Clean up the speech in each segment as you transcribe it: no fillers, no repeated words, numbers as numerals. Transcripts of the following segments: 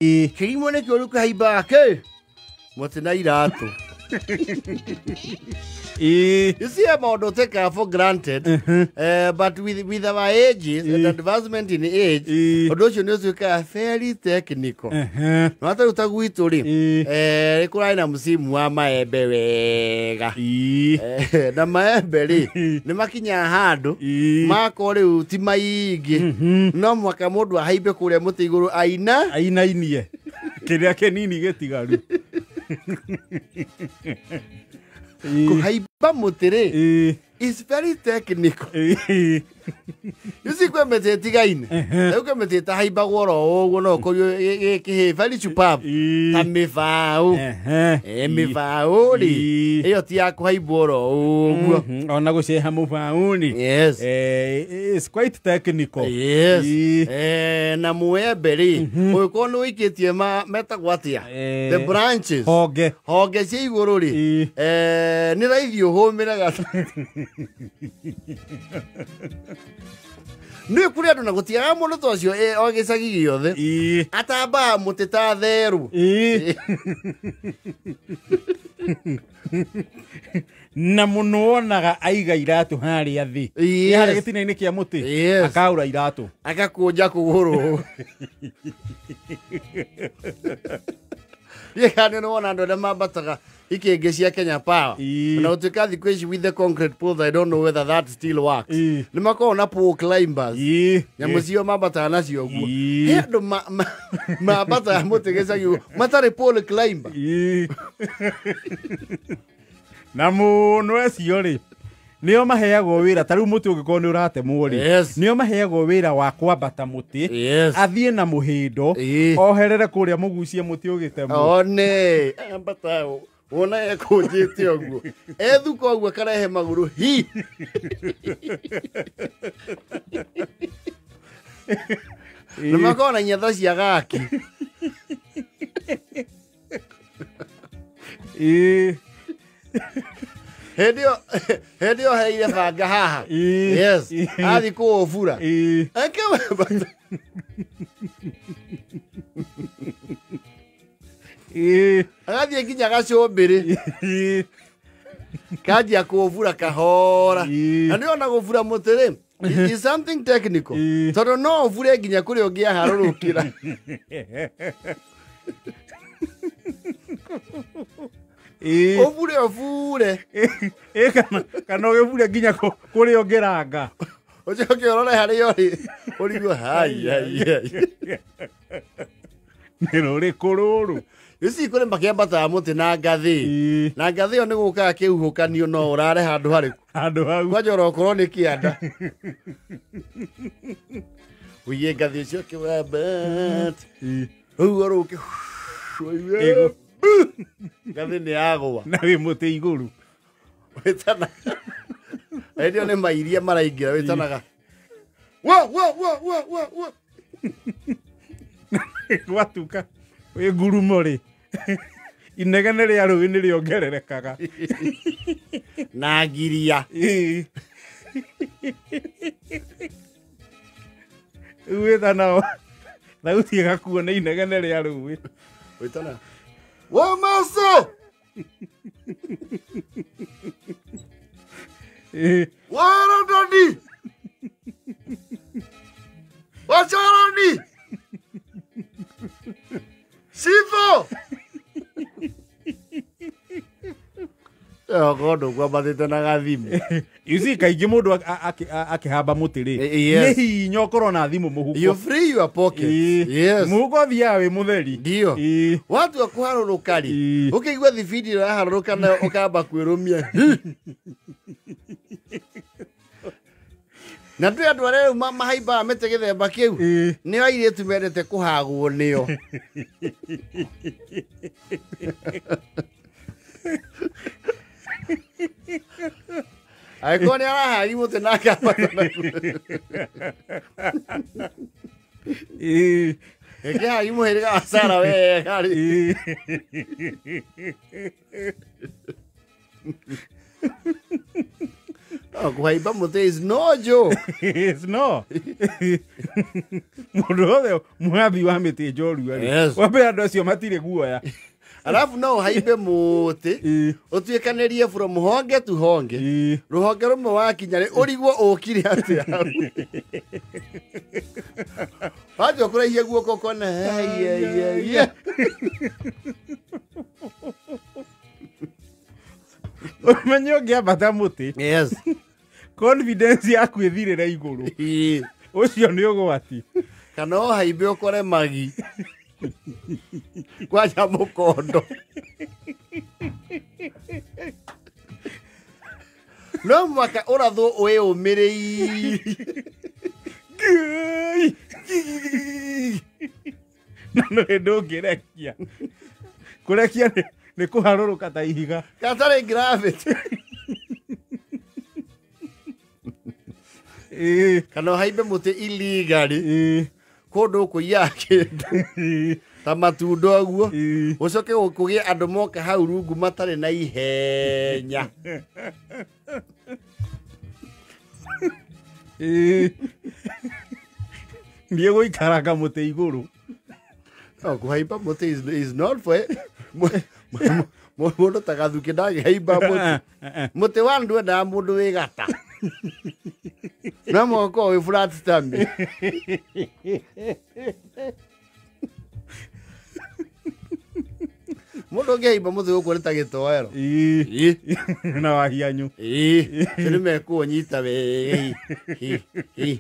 Kĩrimũ nĩkĩo rĩu kĩhaimbaga kĩ mũtĩ na iratũ. You see, maũndũ take for granted, but with our ages and advancement in age, ũndũ ũcio nĩ ũtuĩkaga very technical. No ta rĩu ta gwitũ rĩ, nĩ kũrarĩ na msimu wa maembe wega. Na maembe rĩ, nĩ makinyaga handũ makorwo rĩu ti maingĩ, no mũhaka mũndũ ahaimbe kũrĩa mũtĩ igũrũ aina ainainie kĩrĩa kĩnini gĩtigaru. Kũhaimba mũtĩ rĩ is very technical. You see, kwĩ mĩtĩ ĩtigaine, rĩu kwĩ mĩtĩ ĩtahaimbagwo oro ũguo, no ũkorio gĩkĩhĩ very superb ta mĩbaũ. Mĩbaũ rĩ, ĩyo ti ya kũhaimbwo oro ũguo. Ona gũceha mũbaũ-rĩ, it's quite technical. Yes. Na mũembe rĩ, ũngĩkorwo nĩ ũikĩtie metagwo atĩa, the branches, honge, honge cia igũrũ rĩ, nĩ raithi ũhũmĩre gatagatĩ. Nĩ kũrĩ andũ na gũtiagaga mũndũ ta ũcio, o gĩcagi gĩothe, atambaga mũtĩ ta therũ. Na mũno wonaga aiga iratũ harĩa thĩ. Harĩa gĩtina-inĩ kĩa mũtĩ. Akaura iratũ, agakũnja kũgũrũ. Niĩ kana nĩ wona andũ arĩa mambataga ikĩngĩ cia Kenya Power, na gũtuĩka thikũ ici with the concrete poles, I don't know whether that still works, nĩ makoragwo na pole climbers, nyamũ cio mambataga nacio ũguo. He andũ mambataga mũtĩ gĩcagi ũguo matarĩ pole climber. Na mũno acio rĩ, nĩo maheagwo wĩra. Ta rĩu mũtĩ ũngĩkorwo nĩ ũratemwo rĩ, nĩo maheagwo wĩra wa kwambata mũtĩ, athiĩ na mũhĩndo, oherere kũrĩa mũgucie mũtĩ ũgĩtemwo. One ambata wona ekũnjĩte ũguo, ethuka ũguo, akarehe magũrũ hi. Nĩ makoragwo na nyetha cia gaki. Hĩndĩ ĩyo heire banga haha. Yes, athiĩ kũũbura. Agathiĩ nginya gacũmbĩrĩ, kanjia kũũbura kahora. Na nĩ ona gũbura mũtĩ rĩ is something technical, tondũ no ũbure nginya kũrĩa ũngĩaharũrũkĩra. Ũbure ũbure. Kana ũgĩbure nginya kũrĩa ũngĩranga. Ũcoke ũrore harĩa ũrĩ, ũrigwo hai hai hai. Nĩ rũrĩkũ rũrũ? Ici kũrĩ makĩambataga mũtĩ na ngathĩ, na ngathĩ ĩyo nĩ gũkaga kĩhuhũkanio, no ũrare handũ harĩkũ? Handũ hau. Kwanja orokorwo nĩ kĩanda ũiye ngathĩ ũcio kĩwambata ũguo rũke, ngathĩ nĩ yagũa. Na wĩ mũtĩ igũrũ. Wĩtana hĩndĩ ĩyo nĩ mairia maraingĩra, wĩtanaga wo wo wo wo wo wo. Gwatuka wĩ ngurumo rĩ, inegene rĩa rũĩ nĩ rĩongererekaga. Na ngiria. Rĩu wĩtana thauti ĩgakuo nĩ inegene rĩa rũĩ. Wĩtana wo maso warodani wacoroni Sifo! Okorwo ndũkwambatĩte na gathimũ. You see, kaingĩ mũndũ akĩhamba mũtĩ rĩ, nĩ hinya ũkorwo na thimũ mũhuko. You free your pocket. Mũhuko ũthiaga wĩ mũtheri. Ndio. Watua kũharũrũka rĩ, ũkĩigua thibindi ĩrĩa yaharũrũka nayo, ũkamba kwĩrũmia. Na twĩ andũ arĩa rĩu mahaimbaga mĩtĩ gĩthemba kĩu, nĩo airĩtu mendete kũhagwo nĩo. Angĩkorwo nĩ arahagi mũtĩ na akambata naguo, ĩkĩhagi mũhĩrĩga wa Sara wega rĩ. No, kũhaimba mũtĩ is no joke. It's no. Mũndũ wothe mũhambi wa mĩtĩ njorua rĩ. Yes. Wa mbere andũ acio matirĩ guoya. Alafu no ũhaimbe mũtĩ Ĩĩ. ũtuĩkanĩrie from honge to honge. Ĩĩ. Rũhonge rũmwe wakinya rĩ ũrigwo ũkire atĩa. Wanjia kũraihia guoko ũkona haiya. Ũmenye ũngĩambata mũtĩ. Yes. Confidence yaku ĩthirĩre igũrũ. Ĩĩ. Ũcio nĩ ũgwati. Kana ũhaimbe ũkore magi. Kwanja mũkondo. No mwaka ũrathwo wĩyũmĩrĩirie. Ngai! Na nĩ ndũngĩrekia. Kũrekia nĩ kũharũrũka ta ihiga. Gatarĩ gravity. Ĩĩ. Kana ũhaimbe mũtĩ illegally. Ĩĩ. Kũndũ kũiyaga kĩndũ. Ĩĩ. Ta matunda ũguo. Ĩĩ. Ũcoke kũgĩe andũ moka hau rungu matarĩ na ihenya. Ĩĩ. Ndiĩ gũikaranga mũtĩ igũrũ. No, kũhaimba mũtĩ is not for mũndũ ta Gathukĩ ndangĩhaimba mũtĩ. Mũtĩ wa ndwendaga mũndũ wĩ gata. No mũhaka ũkorwo wĩ flat tummy. Mũndũ ũngĩhaimba mũtĩ gũkũ nĩ ta gĩtoero. Ĩĩ. Ĩĩ. Na wahianyu. Ĩĩ. Acio nĩ mekũũnyita wega. Ĩĩ.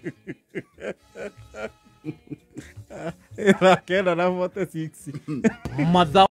Thaa 9:46. Mathaa